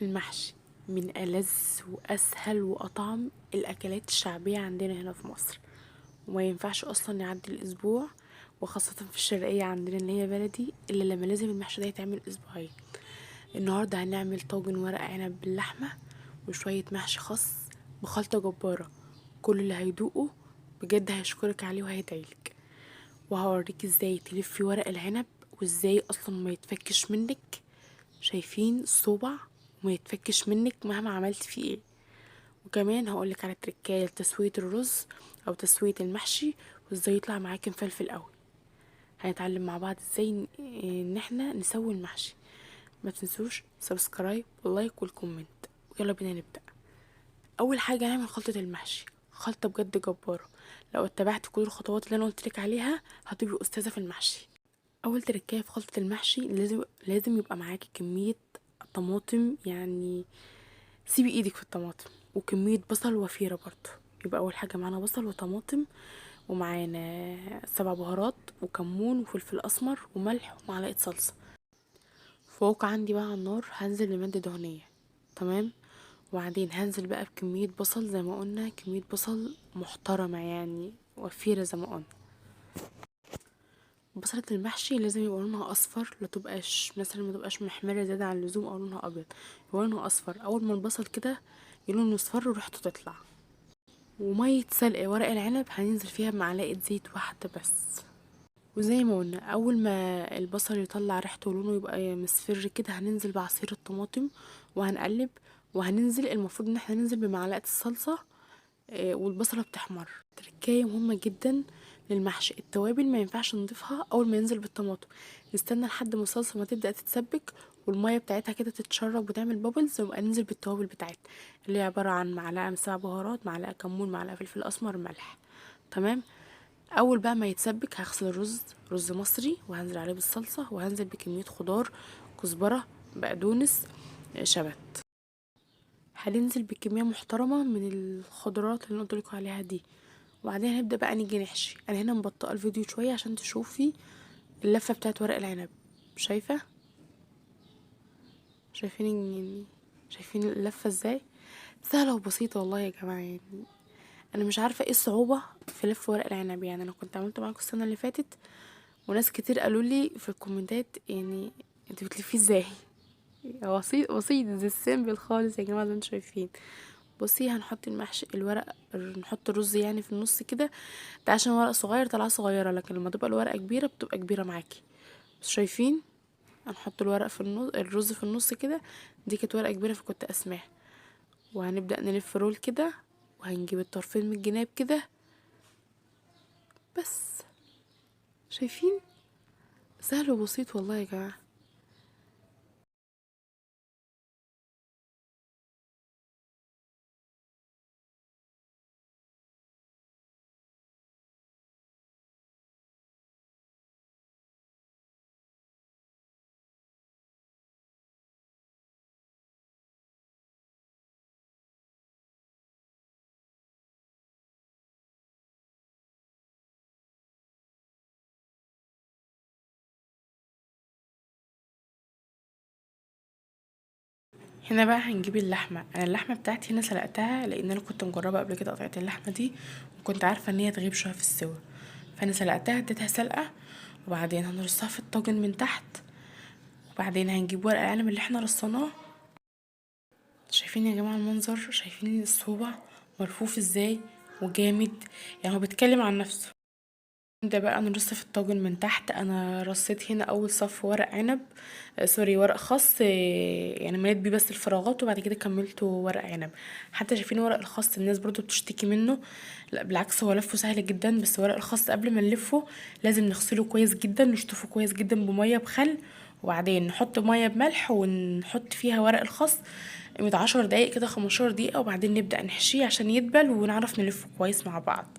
المحشي من ألذ وأسهل وأطعم الأكلات الشعبية عندنا هنا في مصر، وما ينفعش أصلا نعدي الأسبوع، وخاصة في الشرقية عندنا اللي هي بلدي، إلا لما لازم المحشي ده يتعمل أسبوعين. النهاردة هنعمل طاجن ورق عنب باللحمة وشوية محشي خاص بخلطة جبارة، كل اللي هيدوقه بجد هيشكرك عليه وهيدعيلك. وهوريك ازاي تلفي ورق العنب وازاي اصلا ما يتفكش منك، شايفين الصوبع وما يتفكش منك مهما عملت فيه ايه. وكمان هقولك على تركايه لتسوية الرز او تسوية المحشي وازاي يطلع معاكي مفلفل قوي. هنتعلم مع بعض ازاي ان احنا نسوي المحشي. ما تنسوش subscribe وال like وال comment، ويلا بينا نبدأ. اول حاجة هنعمل خلطة المحشي، خلطة بجد جبارة، لو اتبعت كل الخطوات اللي انا قلتلك عليها هتبقي استاذة في المحشي. اول تركايه في خلطة المحشي لازم يبقى معاكي كمية طماطم، يعني سيبي ايدك في الطماطم، وكمية بصل وفيرة برضو. يبقى اول حاجة معانا بصل وطماطم، ومعانا 7 بهارات وكمون وفلفل اسمر وملح ومعلقة صلصة. فوق عندي بقى على النار هنزل بمادة دهنية، تمام. وبعدين هنزل بقى بكمية بصل زي ما قلنا، كمية بصل محترمة يعني وفيرة زي ما قلنا. بصلة المحشي لازم يبقى لونها اصفر، لا تبقاش مثلا ما تبقاش محمرة زيادة عن اللزوم او لونها ابيض، يبقى لونها اصفر. اول ما البصل كده لونه اصفر وريحته تطلع. ومية سلق ورق العنب هننزل فيها بمعلقة زيت واحدة بس. وزي ما قلنا اول ما البصل يطلع ريحته ولونه يبقى مصفر كده هننزل بعصير الطماطم وهنقلب، وهننزل المفروض ان احنا ننزل بمعلقة الصلصة، والبصلة بتحمر. تركاية مهمة جدا للمحشي، التوابل ما ينفعش نضيفها اول ما ينزل بالطماطم، نستنى لحد ما الصلصة ما تبدأ تتسبك والمية بتاعتها كده تتشرب وتعمل بابلز، ويبقى ننزل بالتوابل بتاعتنا اللي هي عبارة عن معلقة من 7 بهارات، معلقة كمون، معلقة فلفل اسمر، ملح، تمام. اول بقى ما يتسبك هغسل الرز، رز مصري، وهنزل عليه بالصلصة، وهنزل بكمية خضار، كزبرة، بقدونس، شبت. هننزل بكمية محترمة من الخضروات اللي انا قلت لكم عليها دي. وبعدين هنبدأ بقى نيجي نحشي. انا هنا مبطئة الفيديو شوية عشان تشوفي اللفة بتاعت ورق العنب، شايفة؟ شايفين اللفة ازاي؟ سهلة وبسيطة والله يا جماعة. انا مش عارفة ايه الصعوبة في لف ورق العنب، انا كنت عملته معاكم السنة اللي فاتت وناس كتير قالوا لي في الكومنتات انتوا بتلفيه ازاي؟ هو بسيط زي السيمبل خالص يا جماعة زي ما انتوا شايفين. هنحط المحشي الورق، نحط الرز في النص كده، ده عشان ورق صغير طلعه صغيرة، لكن لما تبقى الورقة كبيرة بتبقى كبيرة معاكي. بس شايفين هنحط الورق في النص، الرز في النص كده، دي كانت ورقة كبيرة فكنت قاسماها. وهنبدأ نلف رول كده، وهنجيب الطرفين من الجناب كده بس. شايفين سهل وبسيط والله يا جماعة. هنا بقى هنجيب اللحمة. أنا اللحمة بتاعتي هنا سلقتها لأن أنا كنت مجربة قبل كده قطعة اللحمة دي، وكنت عارفة إن هي تغيب شوية في السوا، فأنا سلقتها اديتها سلقة. وبعدين هنرصها في الطاجن من تحت، وبعدين هنجيب ورق العنب اللي احنا رصيناه. شايفين يا جماعة المنظر؟ شايفين الصوبع ملفوف ازاي وجامد، هو بيتكلم عن نفسه. ده بقى نرص في الطاجن من تحت. انا رصيت هنا اول صف ورق عنب، سوري ورق خس، مليت بيه بس الفراغات، وبعد كده كملته ورق عنب. حتى شايفين ورق الخس الناس برضو بتشتكي منه، لا بالعكس هو لفه سهل جدا، بس ورق الخس قبل ما نلفه لازم نغسله كويس جدا، نشطفه كويس جدا بميه بخل، وبعدين نحط ميه بملح ونحط فيها ورق الخس قيمة 10 دقايق كده، 15 دقيقة، وبعدين نبدأ نحشيه عشان يدبل ونعرف نلفه كويس مع بعض.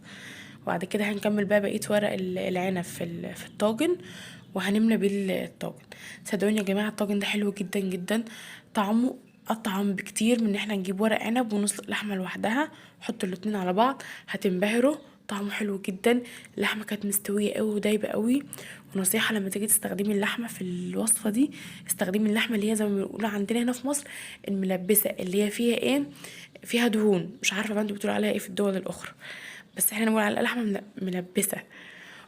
وبعد كده هنكمل بقى بقية ورق العنب في الطاجن، وهنملى بيه الطاجن. صدقوني يا جماعة الطاجن ده حلو جدا جدا، طعمه أطعم بكتير من إن احنا نجيب ورق عنب ونسلق لحمة لوحدها. حطوا الاتنين على بعض هتنبهروا، طعمه حلو جدا. اللحمة كانت مستوية قوي ودايبة قوي، ونصيحة لما تيجي تستخدمي اللحمة في الوصفة دي، استخدمي اللحمة اللي هي زي ما بنقول عندنا هنا في مصر الملبسه، اللي هي فيها ايه، فيها دهون، مش عارفه بقى انتوا بتقولوا عليها ايه في الدول الاخرى، بس احنا بنقول على لحمه ملبسه.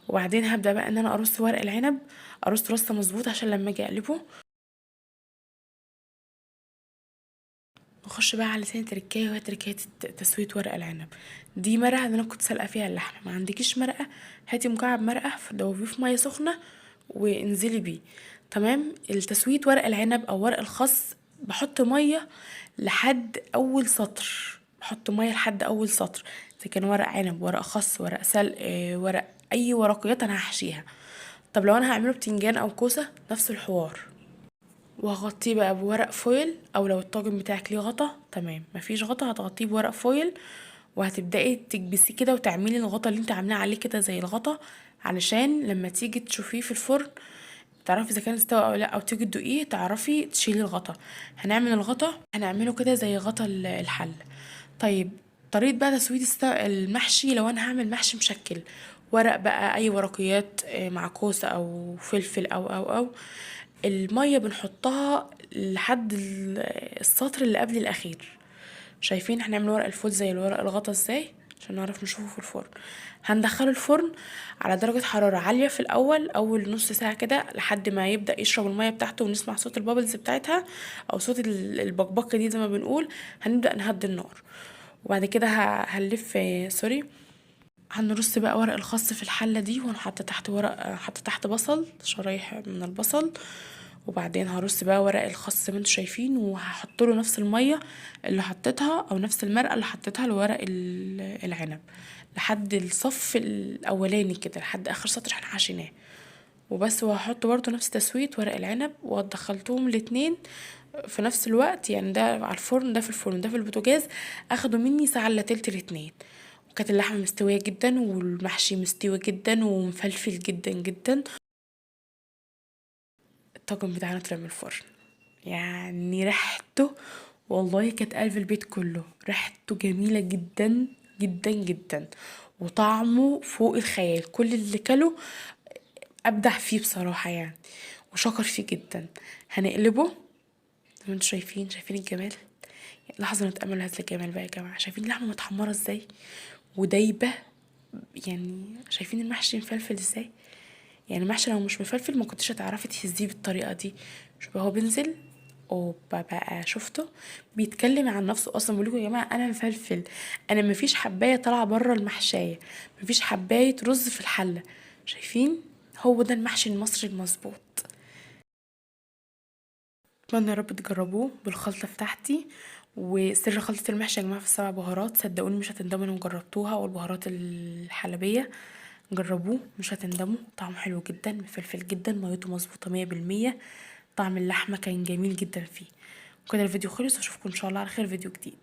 وبعدين هبدا بقى ان انا ارص ورق العنب، ارص رصه مظبوطة عشان لما اجي اقلبه. نخش بقى على تاني تركايه، وهي تركايه تسويه ورق العنب. دي مرقه اللي انا كنت سالقه فيها اللحمة، ما عندكيش مرقه هاتي مكعب مرقه دوبيه في مية سخنة وانزلي بيه. تمام. التسويه ورق العنب او ورق الخس بحط مية لحد اول سطر، بحط مية لحد اول سطر، اذا كان ورق عنب، ورق خس، ورق سلق، ورق اي ورقيات انا هحشيها. طب لو انا هعمله بتنجان او كوسة نفس الحوار. وهغطيه بقى بورق foil، او لو الطاجن بتاعك ليه غطا تمام، مفيش غطا هتغطيه بورق foil، وهتبداي تكبسيه كده وتعملي الغطا اللي انت عاملاه عليه كده زي الغطا، علشان لما تيجي تشوفيه في الفرن تعرفي اذا كان استوى او لا، او تيجي تدوقيه تعرفي تشيلي الغطا. هنعمل الغطا هنعمله كده زي غطا الحل. طيب طريقة بقى تسوية المحشي، لو انا هعمل محشي مشكل ورق بقى اي ورقيات، مع كوسة او فلفل او او او، المية بنحطها لحد السطر اللي قبل الاخير. شايفين هنعمل ورق الفول زي الورق الغطا ازاي عشان نعرف نشوفه في الفرن. هندخله الفرن على درجة حرارة عالية في الأول، أول نص ساعة كده، لحد ما يبدأ يشرب المية بتاعته ونسمع صوت ال bubbles بتاعتها أو صوت البقبقة دي زي ما بنقول. هنبدأ نهدي النار، وبعد كده هنلف، sorry، هنرص بقى ورق الخس في الحلة دي، وهنحط تحت ورق، حط تحت بصل، شرايح من البصل، وبعدين هرص بقى ورق الخس زي ما انتم شايفين، وهحط له نفس المية اللي حطيتها او نفس المرقه اللي حطيتها لورق العنب لحد الصف الاولاني كده، لحد اخر سطر احنا حشيناه وبس. وهحط برضو نفس تسويه ورق العنب، ودخلتهم الاتنين في نفس الوقت، يعني ده على الفرن، ده في الفرن، ده في البوتاجاز. اخدوا مني ساعة الا تلت الاتنين، وكانت اللحمة مستوية جدا والمحشي مستوي جدا ومفلفل جدا جدا. الطاجن بتاعنا طلع من الفرن، يعني ريحته والله كانت قلب البيت كله، ريحته جميلة جدا جدا جدا، وطعمه فوق الخيال. كل اللي كله ابدع فيه بصراحة وشكر فيه جدا. هنقلبه زي ما انتم شايفين، شايفين الجمال؟ لحظة نتأمل هذا الجمال بقى يا جماعة. شايفين اللحمة متحمرة ازاي ودايبة، شايفين المحشي مفلفل ازاي؟ المحشي لو مش مفلفل ما كنتش هتعرفي تهزيه بالطريقة دي. شوفوا هو بينزل اوبا بقى، شفتوا بيتكلم عن نفسه اصلا، بيقول لكم يا جماعة انا مفلفل، انا مفيش حبايه طالعه بره المحشايه، مفيش حبايه رز في الحلة. شايفين؟ هو ده المحشي المصري المظبوط. اتمنى يا رب تجربوه بالخلطه بتاعتي. وسر خلطه المحشي يا جماعة في السبع بهارات، صدقوني مش هتندموا لو جربتوها، والبهارات الحلبية جربوه مش هتندموا، طعمه حلو جدا، مفلفل جدا، ميته مظبوطة 100%، طعم اللحمة كان جميل جدا فيه. وكده الفيديو خلص، واشوفكم ان شاء الله على خير فيديو جديد.